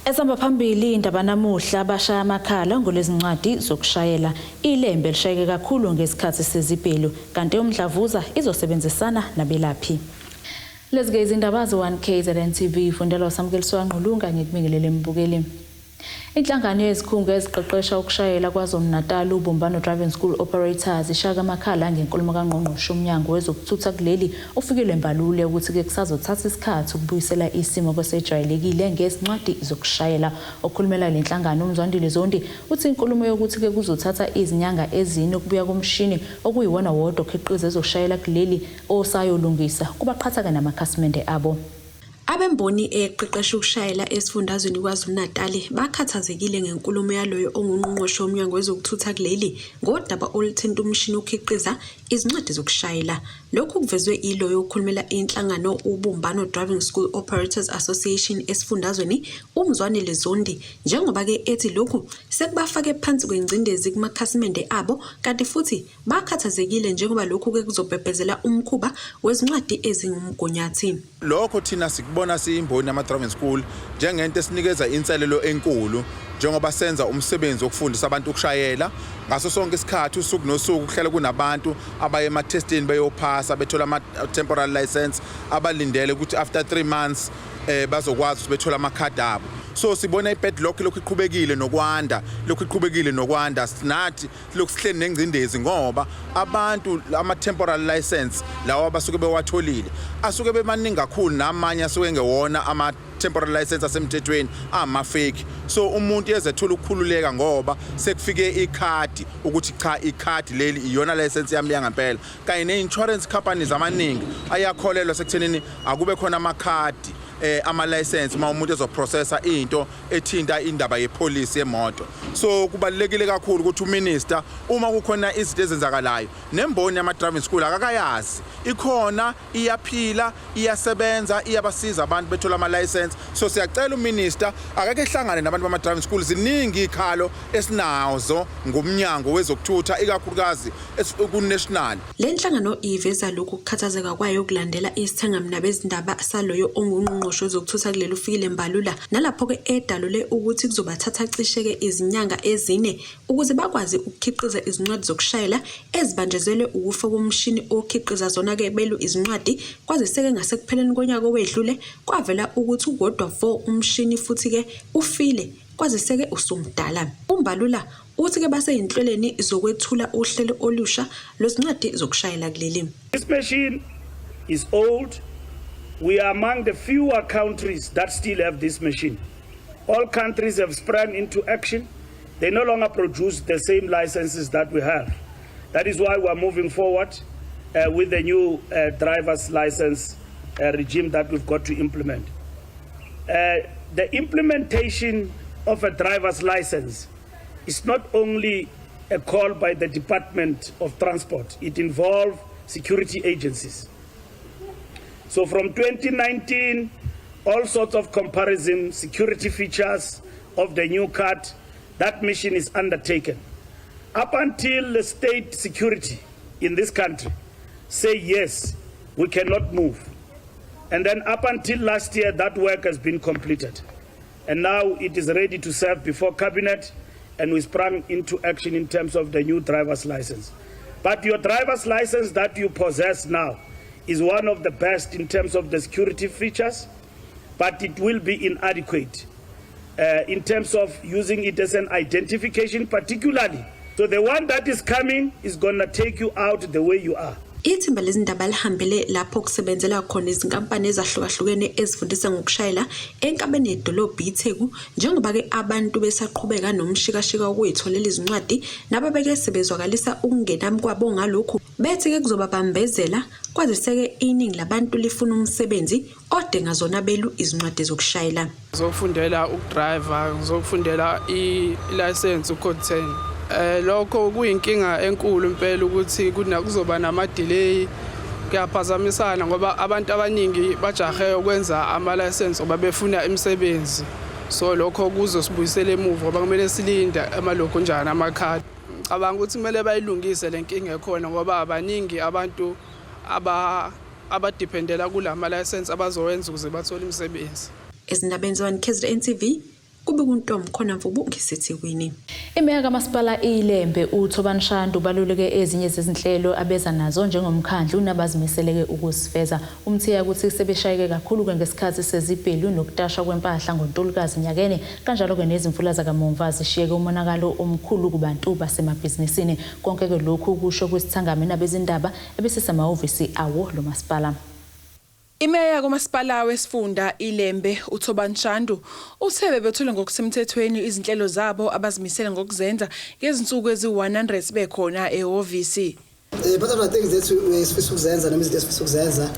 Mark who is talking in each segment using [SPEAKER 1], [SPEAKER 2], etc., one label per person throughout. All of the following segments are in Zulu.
[SPEAKER 1] Esihamba phambili indaba namuhla, bashaya amakhala ngolezincwadi zokushayela. Ilembe lishayeke kakhulu ngesikhathi sezibhelu, kanti umdlavuza izosebenzisana nabelaphi. Lezi-ke izindaba ze-1 KZN TV, fundelwa uSamukeliswa Ngqulunga. Ngikubingelele, mbukeli. Inhlangano yezikhungo eziqeqesha ukushayela KwaZulu-Natal, Ubumbano Driving School Operators, ishaka amakhala ngenkulumo kangqongqoshe umnyango wezokuthutha kuleli, uFikile Mbalula, ukuthi-ke kusazothatha isikhathi ukubuyisela isimo kwesejwayelekile ngezincwadi zokushayela. Okhulumela le nhlangano, uMzwandile Zondi, uthi inkulumo yokuthi-ke kuzothatha izinyanga 4 ukubuya komshini okuyiwona wodwa okhiqiza ezokushayela kuleli osayolungisa, kubaqhatha-ke namakhasimende abo.
[SPEAKER 2] Abemboni eqeqesha ukushayela esifundazweni KwaZulu-Natali bakhathazekile ngenkulumo yaloyo ongungqongqoshe womnyango wezokuthutha kuleli ngodaba oluthinta umshini okhiqiza izincwadi zokushayela. Lokhu kuvezwe iloyo okhulumela inhlangano Ubumbano Driving School Operators Association esifundazweni, uMzwanele Zondi, njengoba-ke ethi lokhu sekubafake phansi kwengcindezi kumakhasimende abo kanti futhi bakhathazekile njengoba lokhu-ke kuzobhebhezela umkhuba wezincwadi ezingumgunyathi.
[SPEAKER 3] Lokho thina sikubona siyimboni yama-driving school njengento esinikeza inselelo enkulu, njengoba senza umsebenzi wokufundisa abantu ukushayela ngaso sonke isikhathi, usuku nosuku kuhlale kunabantu abaye ema-testini beyophasa, bethola ama-temporary license, abalindele ukuthi after 3 months bazokwazi ukuthi bethole amakhadi abo. So sibona i-backlog lokhu iqhubekile nokwanda, lokhu iqhubekile nokwanda. Nathi lokhu sihleli nengcindezi ngoba abantu ama-temporary license lawa abasuke bewatholile asuke bemaningi kakhulu, namanye asuke ngewona ama-temporary license asemthethweni, ama-fake. So umuntu ezethola ukukhululeka ngoba sekufike ikhadi ukuthi cha, ikhadi leli iyona license yami yangempela. Kanye ne-insurance companies amaningi ayakholelwa sekuthenini akube khona amakhadi ama-license uma umuntu ezoprocessa into ethinta indaba yepolisi yemoto. So kubalulekile kakhulu ukuthi uminister, uma kukhona izinto ezenzakalayo nemboni yama-driving school akakayazi, ikhona, iyaphila, iyasebenza, iyabasiza abantu bethola ama-license. So siyacela uminister akake ehlangane nabantu bama-driving school. Ziningi ikhalo esinazo ngomnyango wezokuthutha, ikakhulukazi ku-national.
[SPEAKER 2] Le nhlangano iveza lokhu kukhathazeka kwayo kulandela isithangami nabezindaba saloyo ongungqongqoshe wezokuthutha kuleli, uFikile Mbalula, nalapho-ke edalule ukuthi kuzobathatha cishe-ke izinyanga 4 ukuze bakwazi ukukhiqiza izincwadi zokushayela ezibanjezelwe ukufa komshini okhiqiza zona-ke belu izincwadi, kwazise-ke ngasekupheleni konyaka owedlule kwavela ukuthi uwodwa vo umshini futhi-ke ufile, kwazise-ke usumdala. UMbalula uthi-ke baseyinhlelweni zokwethula uhlelo olusha lwezincwadi zokushayela kuleli.
[SPEAKER 4] This machine is old. We are among the fewer countries that still have this machine. All countries have sprung into action. They no longer produce the same licenses that we have. That is why we are moving forward with the new driver's license regime that we've got to implement. The implementation of a driver's license is not only a call by the Department of Transport, it involves security agencies. So from 2019, all sorts of comparison, security features of the new card, that mission is undertaken. Up until the state security in this country say yes, we cannot move. And then up until last year, that work has been completed. And now it is ready to serve before cabinet, and we sprang into action in terms of the new driver's license. But your driver's license that you possess now is one of the best in terms of the security features, but it will be inadequate in terms of using it as an identification, particularly. So the one that is coming is going to take you out the way you are.
[SPEAKER 2] Ithimba lezindaba lihambele lapho kusebenzela khona izinkampani ezahlukahlukene ezifundisa ngokushayela enkabeni yedolobha iTheku, njengoba-ke abantu besaqhubeka nomshikashika wokuyitholela izincwadi, nababeke sebezwakalisa ukungenami kwabo ngalokhu, bethi-ke kuzobabambezela, kwazise-ke iningi labantu lifuna umsebenzi odinga zona belu izincwadi zokushayela.
[SPEAKER 5] Ngizofundela ukudriva, ngizofundela i-license u-code 10. Lokho kuyinkinga enkulu impela ukuthi kuzoba nama delay, kuyaphazamisana ngoba abantu abaningi bajahe ukwenza ama license ngoba befuna imisebenzi. So lokho kuzosibuyisela emuva ngoba kumele silinde amalokhu njani amakhadi. Ngicabanga ukuthi kumele bayilungise le nkinga ekhona ngoba abaningi abantu abadependela kulama license abazowenza ukuze bathole imisebenzi.
[SPEAKER 2] Ezindabeni ze-1 KZN TV. Kube kuNtombi khona Mvubu ngiseThekwini.
[SPEAKER 1] Imeya kaMasipala iLembe uThobani Shandu ubaluleke ezinye zezinhlelo abeza nazo njengomkhandlu nabazimiseleke ukuzifeza. Umthiya ukuthi sebeshayeke kakhulu-ke ngesikhathi sezibhelu nokutasha kwempahla ngoNtulikazi nyakene, kanjalo-ke nezimvula zakamumva zishiyeke umonakalo omkhulu kubantu basemabhizinisini. Konke-ke lokhu kusho kwisithangami nabezindaba ebesisemahhovisi awo lo masipala.
[SPEAKER 6] Imeya kumasipala wesifunda iLembe uThobani Shandu uthe bebethule ngokusemthethweni izinhlelo zabo abazimisele ngokuzenza ngezinsuku eziwu-100 bekhona ehhovisi.
[SPEAKER 7] Part of the things that esifisa ukuzenza noma izinto esifisa ukuzenza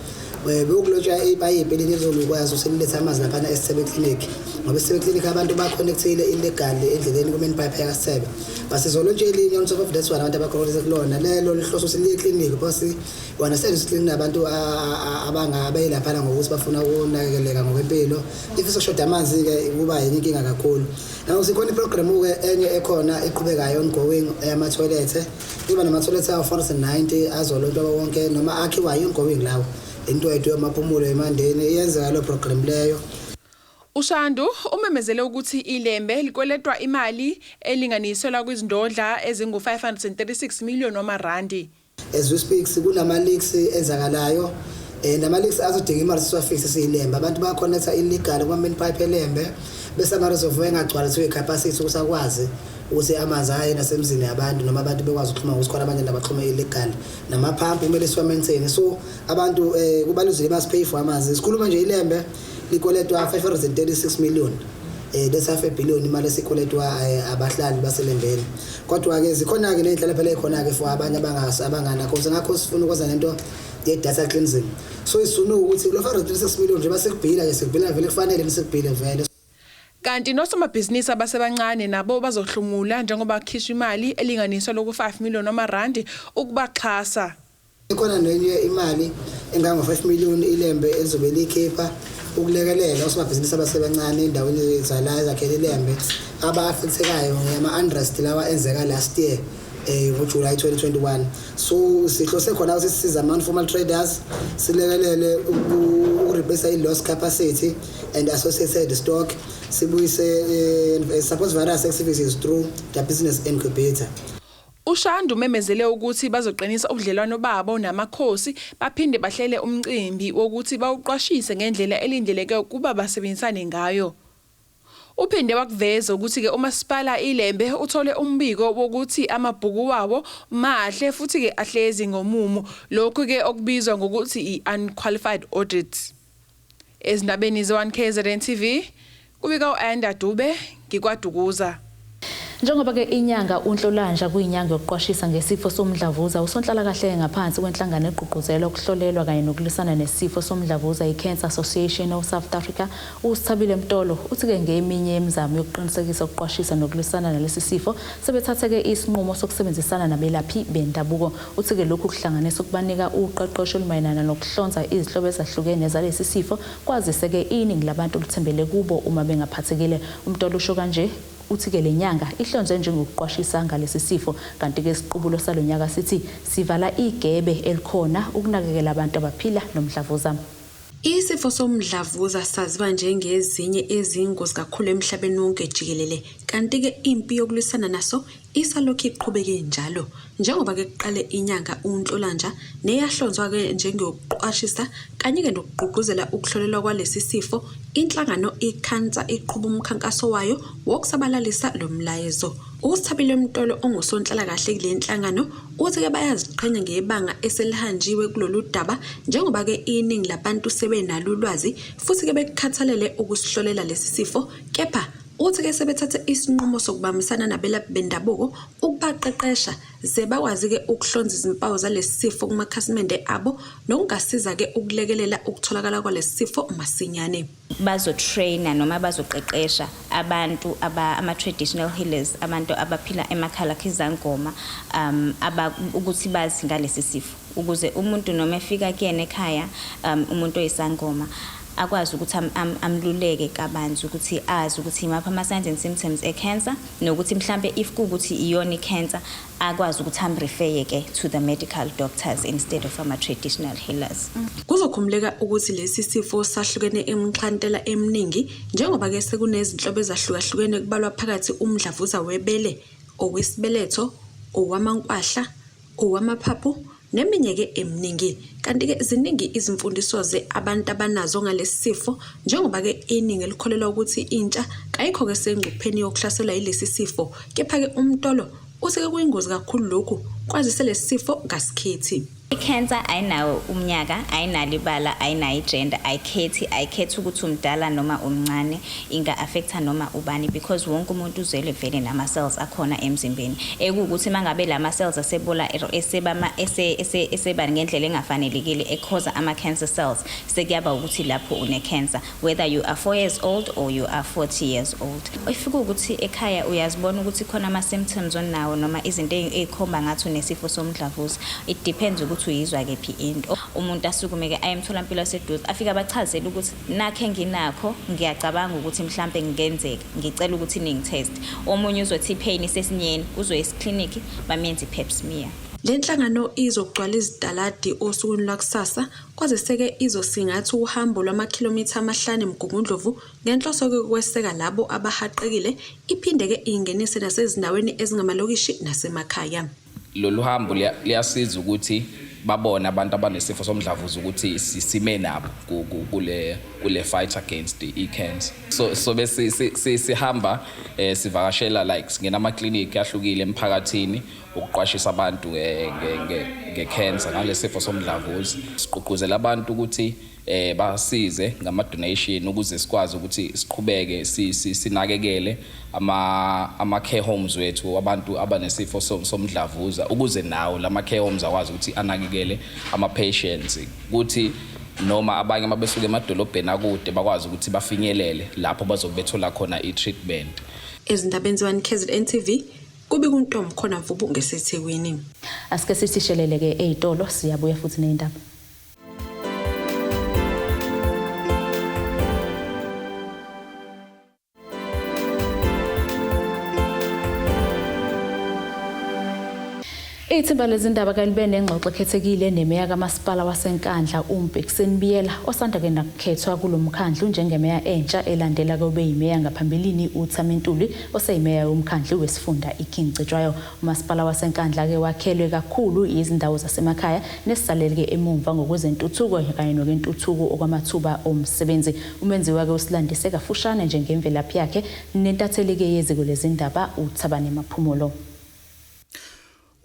[SPEAKER 7] bekulotsha ipayipi elinye elizolukwazi ukuthi lilethe amanzi laphana eSithebe Clinic, ngoba eSithebe Clinic abantu ba-connectile illegal endleleni ku-main pipe yakaSithebe. Basizolotsha elinye on top of that one, abantu aba-connecte kulona lelo lihloso ukuthi liye clinic, because wona senze clinic nabantu abangabeyilaphana ngokuthi bafuna ukunakekeleka ngokwempilo. If sekushoda amanzi-ke kuba yenye inkinga kakhulu. Nakuthi khona i-program-ke enye ekhona eqhubekayo, ongoing, eyama-toilet. Iba nama-toilet awu-490 azolontwa wonke noma akhiwayo, ongoing lawo, into yamaphumulo eMandeni, iyenzeka leyo program leyo.
[SPEAKER 6] UShandu umemezele ukuthi iLembe likweletwa imali elinganiselwa kwizindodla ezingu-536 million wamarandi.
[SPEAKER 7] As we speak kunama-leaks enzakalayo, nama-leaks azodinga imali siwa-fixe siyiLembe. Abantu baya-connecta illegal kuma-main pipe eLembe, bese ama-reservoir engagcwalisiwe i-capacity ukuthi akwazi ukuthi amanzi aye nasemzini yabantu noma abantu bekwazi ukuxhuma, ukuthi khona abanye nabaxhuma illegal. Namaphampu kumele siwa-maintain, so abantu kubaluzile must pay for amanzi. Sikhuluma nje iLembe likweletwa 536 million, that's half a billion imali esikweletwa abahlali baseLembeni. Kodwa ke zikhona ke nezinhlelo phela ekhona ke for abanye abanganakho, ngakho sifuna ukwenza lento ye-data cleansing. So isifuna ukuthi lo 536 million nje basekubhila nje, sekubhila vele, kufanele nisekubhile vele.
[SPEAKER 6] Kanti nosomabhizinisi abasebancane nabo bazohlomula njengoba khishwa imali elinganiswa loku-5 million wamarandi ukubaxhasa.
[SPEAKER 7] Ikhona nenye imali engango-5 million iLembe elizobe likhipha ukulekelela osomabhizinisi abasebancane endaweni zala ezakhele iLembe aba-affectekayo ngama-unrest lawa enzeka last year, ngoJuly 2021. So sihlose khona ukuthi sisize ama-informal traders, silekelele uku-replace i-lost capacity and associated stock, sibuyise support various activities through the business incubator.
[SPEAKER 6] UShandu umemezele ukuthi bazoqinisa ubudlelwano babo namakhosi, baphinde bahlele umcimbi wokuthi bawuqwashise ngendlela elindeleke ukuba basebenzisane ngayo. Uphinde wakuveza ukuthi-ke umasipala iLembe uthole umbiko wokuthi amabhuku wawo mahle futhi-ke ahlezi ngomumo, lokhu-ke okubizwa ngokuthi i-unqualified audit. Ezindabeni ze-1 KZN TV, kubika u-Anda Dube ngikwaDukuza.
[SPEAKER 1] Njengoba-ke inyanga uNhlolanja kuyinyanga yokuqwashisa ngesifo somdlavuza, usonhlalakahle ngaphansi kwenhlangano egqugquzela ukuhlolelwa kanye nokulwisana nesifo somdlavuza, i-Cancer Association of South Africa, uSithabile Mtolo, uthi-ke ngeminye yemizamo yokuqinisekisa ukuqwashisa nokulwisana nalesi sifo, sebethathe-ke isinqumo sokusebenzisana nabelaphi bendabuko. Uthi-ke lokhu kuhlanganisa ukubanika uqeqesho olumayelana nokuhlonza izihlobo ezahlukene zalesi sifo, kwazise-ke iningi labantu lithembele kubo uma bengaphathekile. UMtolo usho kanje, uthi-ke le nyanga ihlonzwe njengokuqwashisa ngalesi sifo, kanti-ke isiqubulo salo nyaka sithi sivala igebe elikhona ukunakekela abantu abaphila nomdlavuza.
[SPEAKER 2] Isifo somdlavuza saziwa njengezinye ezingozi kakhulu emhlabeni wonke jikelele, kanti-ke impi yokulwisana naso isalokhu iqhubeke njalo. Njengoba-ke kuqale inyanga uNhlolanja neyahlonzwa-ke njengeyokuqwashisa kanye-ke nokugqugquzela ukuhlolelwa kwalesi sifo, inhlangano iCANSA iqhuba umkhankaso wayo wokusabalalisa lo mlayezo. USithabile Mtolo ongusonhlalakahle kule nhlangano uthi-ke bayaziqhenya ngebanga eselihanjiwe kulolu daba, njengoba-ke iningi labantu sebenalo ulwazi futhi-ke bekukhathalele ukusihlolela lesi sifo, kepha uthi-ke sebethathe isinqumo sokubambisana nabelaphi bendabuko ukubaqeqesha ze bakwazi-ke ukuhlonza izimpawu zalesi sifo kumakhasimende abo, nokungasiza-ke ukulekelela ukutholakala kwalesi sifo masinyane.
[SPEAKER 8] Bazo-traina noma bazoqeqesha abantu ama-traditional healers, abantu abaphila emakhala izangoma, ukuthi bazi ngalesi sifo, ukuze umuntu noma efika kuyena ekhaya, umuntu oyisangoma Akwazi ukuthi amluleke kabanzi ukuthi azi ukuthi imaphi ama-signs and symptoms e-cancer, nokuthi mhlambe if kuwukuthi iyona i-cancer, akwazi ukuthi am-refer-ye-ke to the medical doctors instead of ama-traditional healers.
[SPEAKER 2] Kuzokhumbuleka ukuthi lesi sifo sahlukene emixhantela eminingi, njengoba-ke sekunezinhlobo ezahlukahlukene, kubalwa phakathi umdlavuza webele, owesibeletho, owamankwahla, owamaphaphu neminye-ke eminingi. Kanti-ke ziningi izimfundiso ze abantu abanazo ngalesi sifo, njengoba-ke iningi elikholelwa ukuthi intsha kayikho-ke sengcupheni yokuhlaselwa yilesi sifo. Kepha-ke uMtolo uthi-ke kuyingozi kakhulu lokhu, kwazise lesi sifo kasikhethi.
[SPEAKER 8] I-cancer ayinawo umnyaka, ayinalo ibala, ayinayo i-gender, ayikhethi ukuthi umdala noma umncane, inga-affecta noma ubani, because wonke umuntu uzelwe vele nama-cells akhona emzimbeni. Ekuwukuthi uma ngabe lama cells asebola, eseba ngendlela engafanelekile, e-causa ama-cancer cells, sekuyaba ukuthi lapho une-cancer, whether you are 4 years old or you are 40 years old. If kuwukuthi ekhaya uyazibona ukuthi khona ama-symptoms onawo noma izinto ey'khomba ngathi unesifo somdlavuza, it depends ukuthi uyizwa kephi into. Umuntu asukume-ke aye emtholampilo waseduze, afike abachazele ukuthi nakhe nginakho, ngiyacabanga ukuthi mhlampe kungenzeka, ngicela ukuthi ningi-test. Omunye uzothi i-pain isesinyeni, uzoya esiklinikhi bamenze i-pap smear.
[SPEAKER 2] Le nhlangano izogcwala izitaladi osukwini lwakusasa, kwazise-ke izosingatha uhambo lwamakhilomitha 5 eMgungundlovu ngenhloso yokweseka labo abahaqekile, iphinde-ke ingenise nasezindaweni ezingamalokishi nasemakhaya.
[SPEAKER 9] Lolu hambo liyasiza ukuthi babone abantu abanesifo somdlavuza ukuthi sime nabo kule fight against i-cancer. So bese sihamba sivakashela, like singena ama-clinic ahlukile emphakathini ukuqwashisa abantu nge-cancer, ngalesifo somdlavuza. Siqhuquzela abantu ukuthi basize ngama donation ukuze sikwazi ukuthi siqhubeke sinakekele ama care homes wethu abantu abanesifo somdlavuza, ukuze nawo lama care homes akwazi ukuthi anakekele ama patients, ukuthi noma abanye mabesuka emadolobheni akude bakwazi ukuthi bafinyelele lapho bazobethola khona i-treatment.
[SPEAKER 2] Ezindabeni ze-1 KZN TV, kube kuNtombi khona Mvubu ngeseThekwini.
[SPEAKER 1] Asike sithi sheleleke ey'tolo, siyabuya futhi ney'ndaba. Ithimba lezindaba kalibe nengxoxo ekhethekile nemeya kamasipala waseNkandla uMbhekiseni Biyela, osanda ke nakukhethwa kulo mkhandlu njengemeya entsha elandela kobe yimeya ngaphambilini uThami Ntuli, oseyimeya yomkhandlu wesifunda iKing Cetshwayo. Umasipala waseNkandla ke wakhelwe kakhulu izindawo zasemakhaya nesisaleleke emumva ngokwezentuthuko kanye nokentuthuko okwamathuba omsebenzi. Umenziwa ke usilandise kafushane nje ngemvelaphi yakhe nentatheli ke yeziko lezindaba uThabane Maphumulo.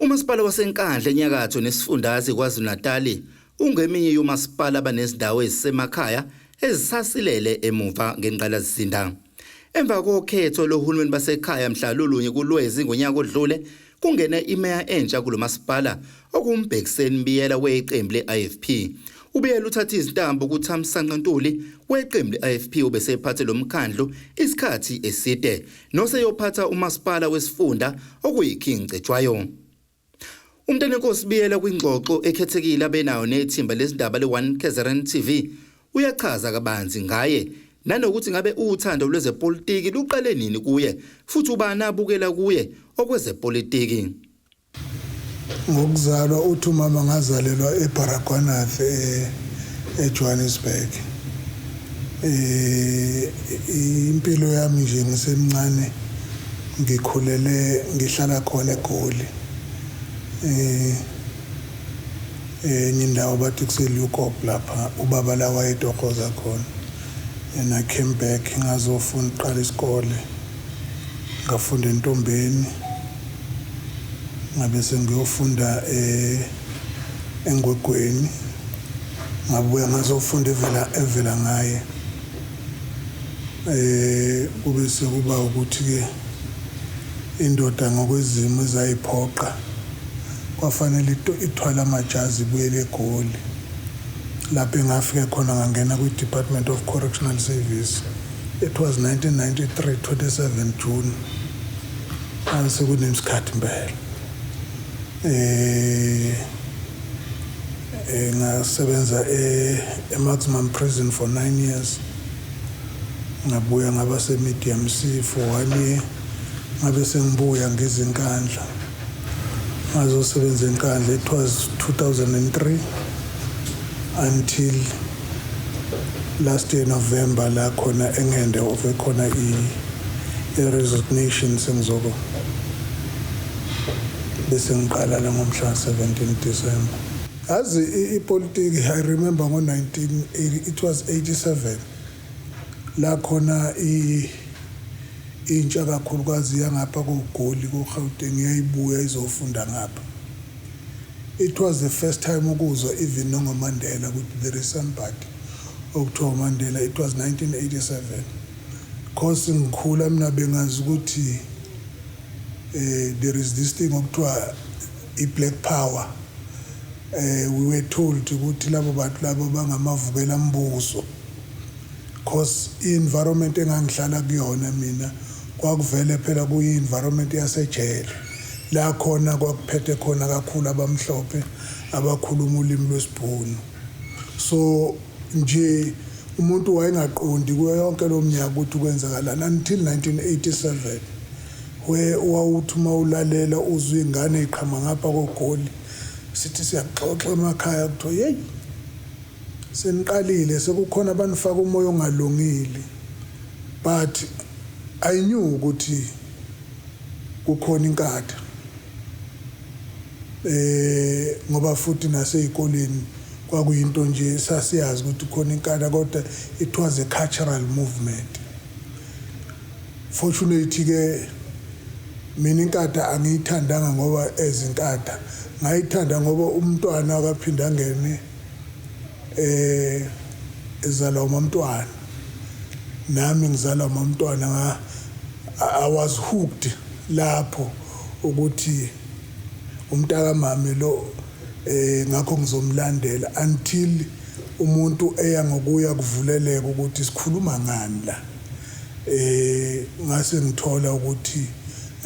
[SPEAKER 10] Umasipala waseNkandla enyakatho nesifundazwe KwaZulu-Natali ungeminye yomasipala abanezindawo ezisemakhaya ezisasilele emuva ngengqalasizinda. Emva kokhetho lohulumeni basekhaya mhla lulunye kuLwezi ngonyaka odlule, kungene imeya entsha kulo masipala okuwuMbhekiseni Biyela weqembu le-IFP. UBiyela uthatha izintambo kuThamsanqa Ntuli weqembu le-IFP obesephathe lo mkhandlu isikhathi eside noseyophatha umasipala wesifunda okuyiKing Cetshwayo. Umntanenkosi Biyela kwingxoxo ekhethekile abenayo nethimba lezindaba le-1 KZN TV uyachaza kabanzi ngaye nanokuthi ngabe uthando lwezepolitiki luqale nini kuye futhi ubani abukela kuye okwezepolitiki.
[SPEAKER 11] Ngokuzalwa, uthi umama, ngazalelwa eBaragwanath eJohannesburg. Impilo yami nje ngisemncane, ngikhulele ngihlala khona eGoli. Enye indawo bathi kuseLeeuwkop, lapha ubaba la wayetohoza khona, and I came back ngazofunda, uqala isikole, ngafunda eNtombeni, ngabe sengiyofunda eNgwegweni, ngabuya ngazofunda evela ngaye. Kube sekuba ukuthi ke indoda ngokwezimo ezayiphoqa kwafanele ithwale amajazi ibuyele eGoli, lapho engafika khona ngangena kwi-Department of Correctional Service. It was 1993, 27 June, sekunesikhathi impela. Ngasebenza e-maximum prison for 9 years, ngabuya ngaba se-medium C for one year, ngabe sengibuya ngiziNkandla, ngazosebenza eNkandla. It was 2003 until last year November, la khona engi-hande over khona i-resignation, sengizoko bese ngiqala la ngomhla 17 December. Azi ipolitiki, I remember ngo-1980, it was 87, la khona intsha kakhulukazi yangapha koGoli, koGauteng, yayibuya izofunda ngapha. It was the first time ukuzwa even nongoMandela, ukuthi there is somebody okuthiwa uMandela. It was 1987, cause ngikhula mina bengazi ukuthi there is this thing okuthiwa i-black power. We were told ukuthi labo bantu labo bangamavukela mbuso, cause i-environment engangihlala kuyona mina kwakuvele phela kuyi-environment yasejele, la khona kwakuphethe khona kakhulu abamhlophe abakhuluma ulimi lwesibhunu. So nje umuntu wayengaqondi kuyo yonke lo minyaka ukuthi kwenzakalani until 1987, where wawuthi uma ulalela uzwe ingane iqhama ngapha koGoli, sithi siyaxoxa emakhaya, kuthiwa, "Hey, seniqalile, sekukhona abanifaka umoya ongalungile." But I knew ukuthi kukhona iNkatha, ngoba futhi naseyikoleni kwakuyinto nje sasiyazi ukuthi kukhona iNkatha, kodwa it was a cultural movement. Fortunately ke, mina iNkatha angiyithandanga ngoba eziNkatha, ngayithanda ngoba umntwana akaphinda angene ezalwa umamntwana, nami ngizalwa umamntwana, nga I was hooked lapho ukuthi umntaka mami lo, ngakho ngizomlandela until umuntu eya ngokuya kuvuleleka ukuthi sikhuluma ngani la. Ngase ngithola ukuthi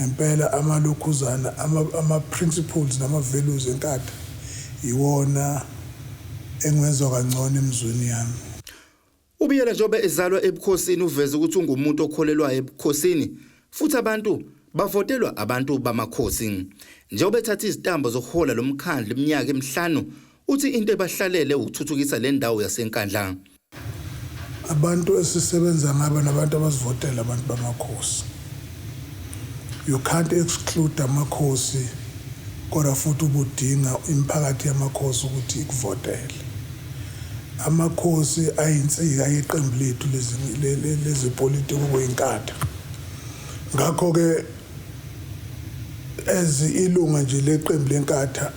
[SPEAKER 11] ngempela amalokhuzana ama principles nama values eNkatha iwona engiwezwa kangcono emzweni yami.
[SPEAKER 10] UBiyela, njengoba ezalwa ebukhosini, uveze ukuthi ungumuntu okholelwayo ebukhosini futhi abantu bavotelwa abantu bamakhosi. Njengoba ethatha izitambo zokuhola lo mkhandlu iminyaka emihlanu, uthi into ebahlalele ukuthuthukisa le ndawo yaseNkandla.
[SPEAKER 11] Abantu esisebenza ngabo nabantu abasivotela, abantu bamakhosi. You can't exclude amakhosi, kodwa futhi ubudinga imiphakathi yamakhosi ukuthi ikuvotele. Amakhosi ayinsika yeqembu lethu lezepolitiki okuyiNkatha. Ngakho-ke, as ilunga nje leqembu leNkatha,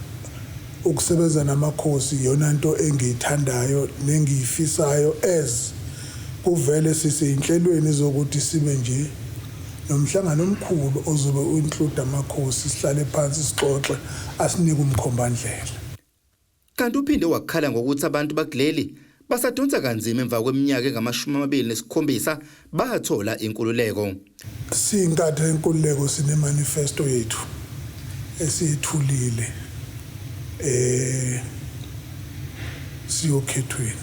[SPEAKER 11] ukusebenza namakhosi iyona nto engiyithandayo nengiyifisayo, as kuvele siseyinhlelweni zokuthi sibe nje nomhlangano omkhulu ozobe u-include amakhosi, sihlale phansi sixoxe, asinike umkhombandlela.
[SPEAKER 10] Kanti uphinde wakhala ngokuthi abantu bakuleli basadonsa kanzima emva kweminyaka engama-27 bathola inkululeko.
[SPEAKER 11] SiyiNkatha Yenkululeko sine-manifesto yethu esiyithulile siyokhethweni.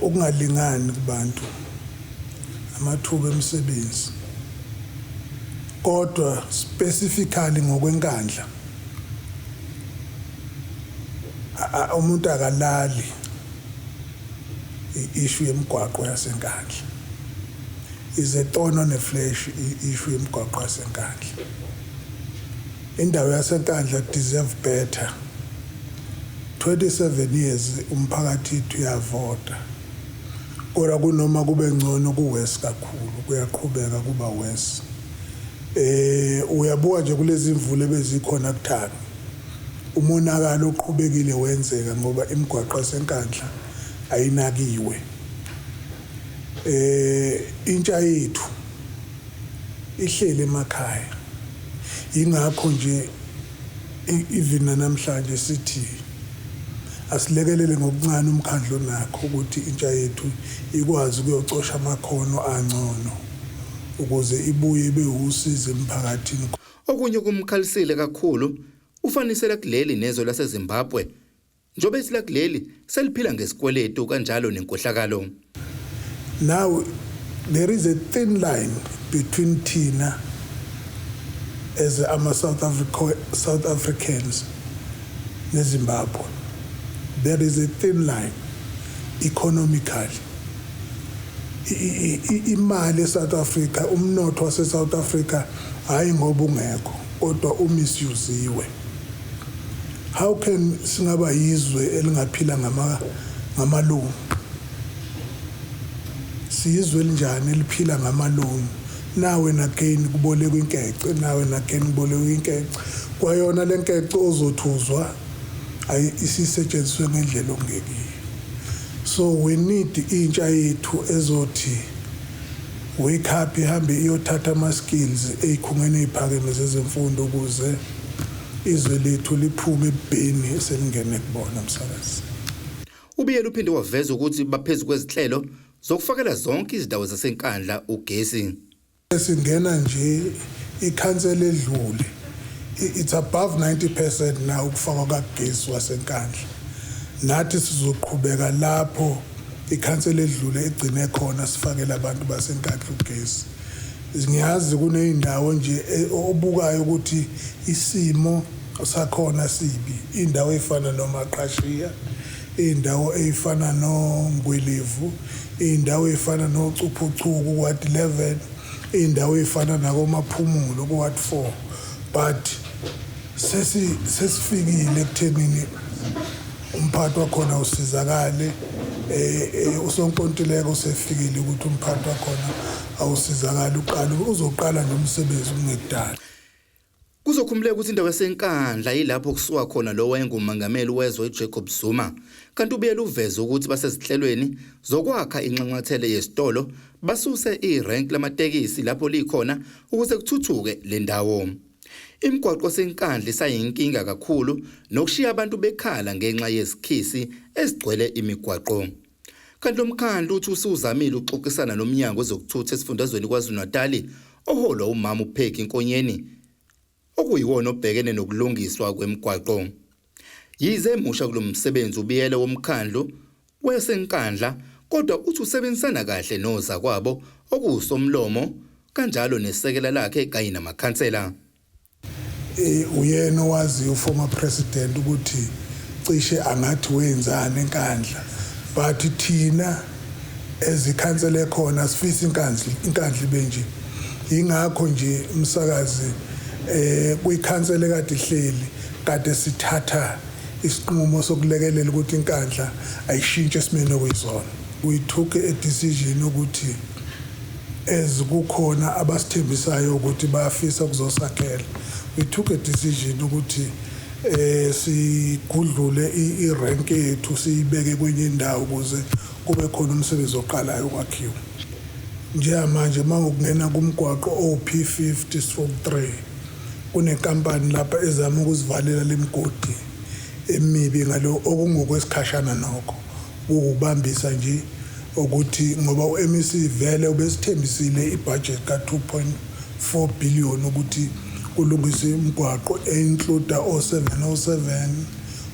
[SPEAKER 11] Ukungalingani kubantu, amathuba emisebenzi, kodwa specifically ngokweNkandla, umuntu akalali, i-issue yemigwaqo yaseNkandla is a thorn on a flesh. I-issue yemigwaqo yaseNkandla, indawo yaseNkandla deserve better. 27 years umphakathi ethu uyavota, kodwa kunoma kube ngcono, ku-worse kakhulu, kuyaqhubeka kuba worse. Uyabuka nje kulezi imvula ebezikhona kuthanga, umonakalo oqhubekile wenzeka ngoba imigwaqo yaseNkandla ayinakiwe. Intsha yethu ihleli emakhaya, ingakho nje even namhlanje sithi asilekelele ngokuncane umkhandlu nakho ukuthi intsha yethu ikwazi ukuyocosha amakhono angcono ukuze ibuye ibe usizo emphakathini.
[SPEAKER 10] Okunye kumkhalisile kakhulu. Ufanisela kuleli nezwe laseZimbabwe njengoba ethi lakuleli seliphila ngesikweletu kanjalo nenkohlakalo.
[SPEAKER 11] Now there is a thin line between thina as ama South Africans neZimbabwe. There is a thin line economically. Imali eSouth Africa, umnotho waseSouth Africa, hayi ngoba ungekho kodwa u-misusiwe. How can singaba yizwe elingaphila ngama-loan? Siyizwe elinjani eliphila ngama-loan? Nawe again kubolekwa inkece, nawe again kubolekwa inkece. Kwayona lenkece ozothuzwa ayi isisetshenziswe ngendlela okungekiyo. So we need intsha yethu ezothi wake up, ihambe iyothatha ama-skills ey'khungweni ey'phakeme zezemfundo ukuze izwe lethu liphume ebubheni eselingene kubona, msakazi.
[SPEAKER 10] Ubiyela uphinde waveza ukuthi baphezu kwezinhlelo zokufakela zonke izindawo zaseNkandla ugesi.
[SPEAKER 11] Singena nje ikhansela edlule, it's above 90% now ukufakwa kagesi waseNkandla. Nathi sizoqhubeka lapho ikhansela edlule egcine khona, sifakele abantu baseNkandla ugesi. Ngiyazi kuney'ndawo nje obukayo ukuthi isimo sakhona sibi, indawo ey'fana noMaqashiya, iy'ndawo ey'fana noNgwelevu, iy'ndawo ey'fana noCuphuchuku ku-ward 11, iy'ndawo ey'fana nakoMaphumulo ku-ward 4, but sesifikile ekuthenini umphathi wakhona usizakale. Usonkontileka usefikile ukuthi umphathi wakhona awusizakale, uqala uzoqala nje umsebenzi kungekudala.
[SPEAKER 10] Kuzokhumbuleka ukuthi indawo yaseNkandla yilapho kusuka khona lo wayengumongameli wezwe Jacob Zuma. Kanti ubuyela uveze ukuthi basezinhlelweni zokwakha inxanxathele yesitolo, basuse irenk lamatekisi lapho likhona ukuze kuthuthuke le ndawo. Imigwaqo seNkandla isayinkinga kakhulu nokushiya abantu bekhala ngenxa yezikhisi ezigcwele imigwaqo. Kanti lo mkhandlu uthi usuzamile ukuxoxisana nomnyango wezokuthutha esifundazweni KwaZulu-Natal oholwa umama uPeggy Nkonyeni, okuyiwona obhekene nokulungiswa kwemigwaqo. Yize emusha kulo msebenzi ubiyele womkhandlu weseNkandla, kodwa uthi usebenzisana kahle nozakwabo okuwusomlomo kanjalo nesekela lakhe kanye namakhansela.
[SPEAKER 11] Uyena owaziyo former president ukuthi cishe angathi wenzani eNkandla, but thina ezikhansela ekhona sifisa iNkandla ibe nje. Ingakho nje, umsakazi, kwikhansela ekade ihleli kade sithatha isinqumo sokulekelela ukuthi iNkandla ayishintshe esimeni okuyizona. We took a decision ukuthi as kukhona abasithembisayo ukuthi bayafisa ukuzosakhela, we took a decision ukuthi sigudlule irank yethu, siyibeke kwenye indawo ukuze kube khona umsebenzi oqalayo ukwakhiwa. Njengamanje uma ukungena kumgwaqo oP50/3, kunenkampani lapha ezama ukuzivalela lemigodi emibi ngalo, okungokwesikhashana nokho ukubambisa nje ukuthi ngoba u-MEC vele ubesithembisile ibudget ka-2.4 billion ukuthi kulungiswe imigwaqo e-include o-707,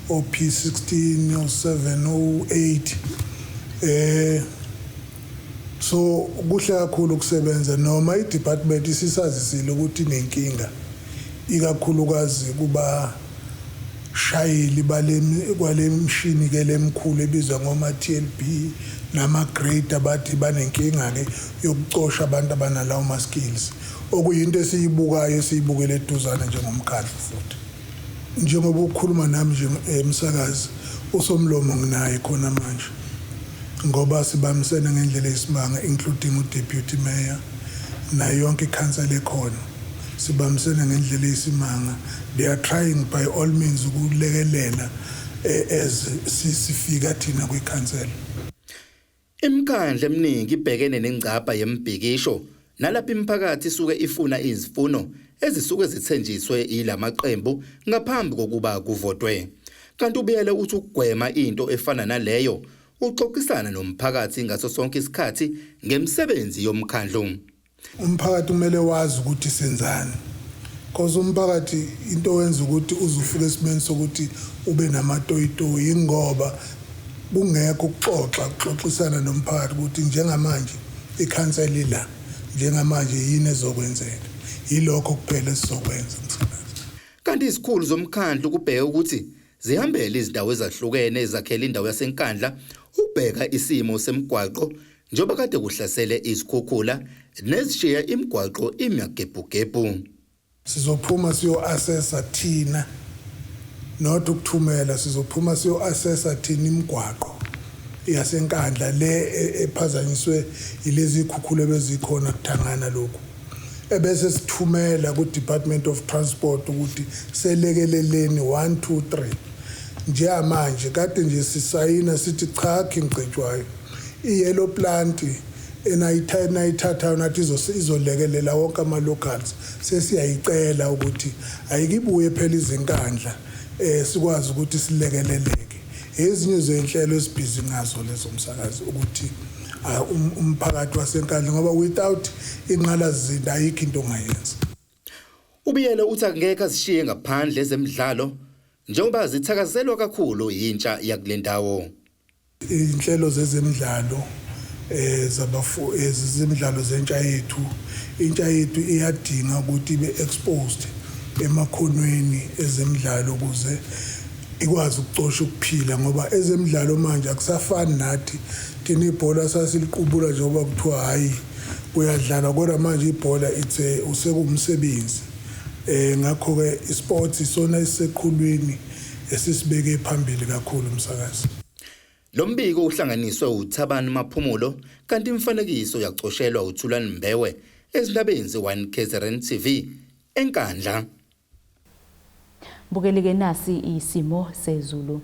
[SPEAKER 11] o-P16, o-708. So kuhle kakhulu ukusebenza noma i-department isisazisile ukuthi inenkinga, ikakhulukazi kuba shayeli bale kwale mshini ke lemkhulu ebizwa ngoma TLB nama grader, bathi banenkinga ke yokucosha abantu abanalawo ma skills, okuyinto esiyibukayo, esiyibukele eduzane njengomkhandlu. Futhi njengoba ukhuluma nami nje, emsakazi, usomlomo nginaye khona manje ngoba sibambisene ngendlela eyisimanga, including uDeputy Mayor nayo yonke ikhansela ekhona, sibambisene ngendlela eyisimanga. They are trying by all means ukulekelela as sifika thina kwikhansela.
[SPEAKER 10] Imikhandlu eminingi ibhekene nengcapha yembhikisho nalapho imiphakathi isuke ifuna izifuno ezisuke zithenjiswe ilamaqembu ngaphambi kokuba kuvotwe. Kanti ubuyele uthi ukugwema into efana naleyo, uxoxisana nomphakathi ngaso sonke isikhathi ngemisebenzi yomkhandlu.
[SPEAKER 11] Umphakathi kumele wazi ukuthi senzani. Cause umphakathi into wenza ukuthi uzufika esimeni sokuthi ube namatoyitoyi ingoba kungekho ukuxoxa, kuxoxisana nomphakathi ukuthi njengamanje ikhansela ila, njengamanje yini ezokwenzeka. Yilokho kuphela esizokwenza msakazi.
[SPEAKER 10] Kanti izikhulu zomkhandlu kubheke ukuthi zihambele izindawo ezahlukene ezakhele indawo yaseNkandla ukubheka isimo semigwaqo njengoba kade kuhlasele izikhukhula nezishiya imigwaqo imiyagebhugebhu.
[SPEAKER 11] Sizophuma siyo-assessa thina, not ukuthumela, sizophuma siyo-assessa thina imigwaqo yaseNkandla le ephazanyiswe yilezi zikhukhula bezikhona kuthangana lokhu. Ebese sithumela ku-Department of Transport ukuthi selekeleleni 1 2 3. Njengamanje kade nje sisayina sithi cha King Cetshwayo, i-yellow plant enayithathayo nathi izolekelela wonke ama-locals, sesiyayicela ukuthi ayikibuye phela izinkandla sikwazi ukuthi silekeleleke. Ezinye zezinhlelo esibhizi ngazo lezo msakazi ukuthi umphakathi waseNkandla, ngoba without inqalasizinda ayikho into ongayenza.
[SPEAKER 10] Ubiyele uthi akungeke azishiye ngaphandle ezemidlalo njengoba zithakazelwa kakhulu yintsha yakule ndawo.
[SPEAKER 11] Inhlelo zezemidlalo ezemidlalo zentsha yethu, intsha yethu iyadinga ukuthi ibe exposed emakhonweni ezemidlalo ukuze ikwazi ukucosha ukuphila, ngoba ezemidlalo manje akusafani nathi thina ibhola sasiliqubula njengoba kuthiwa hayi kuyadlalwa, kodwa manje ibhola it's usekuwumsebenzi. Ngakho-ke isports isona esiseqhulwini esisibeke phambili kakhulu msakazi.
[SPEAKER 10] Lo mbiko uhlanganiswe uThabani Maphumulo kanti imifanekiso yacoshelwa uThulani Mbewe ezindabeni ze-1 KZN TV eNkandla.
[SPEAKER 1] Bukelike nasi isimo sezulu.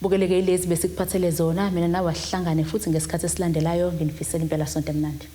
[SPEAKER 1] Bukeleke ilezi besikuphathele zona, mina nawe asihlangane futhi ngesikhathi esilandelayo. Nginifisela impela sonto emnandi.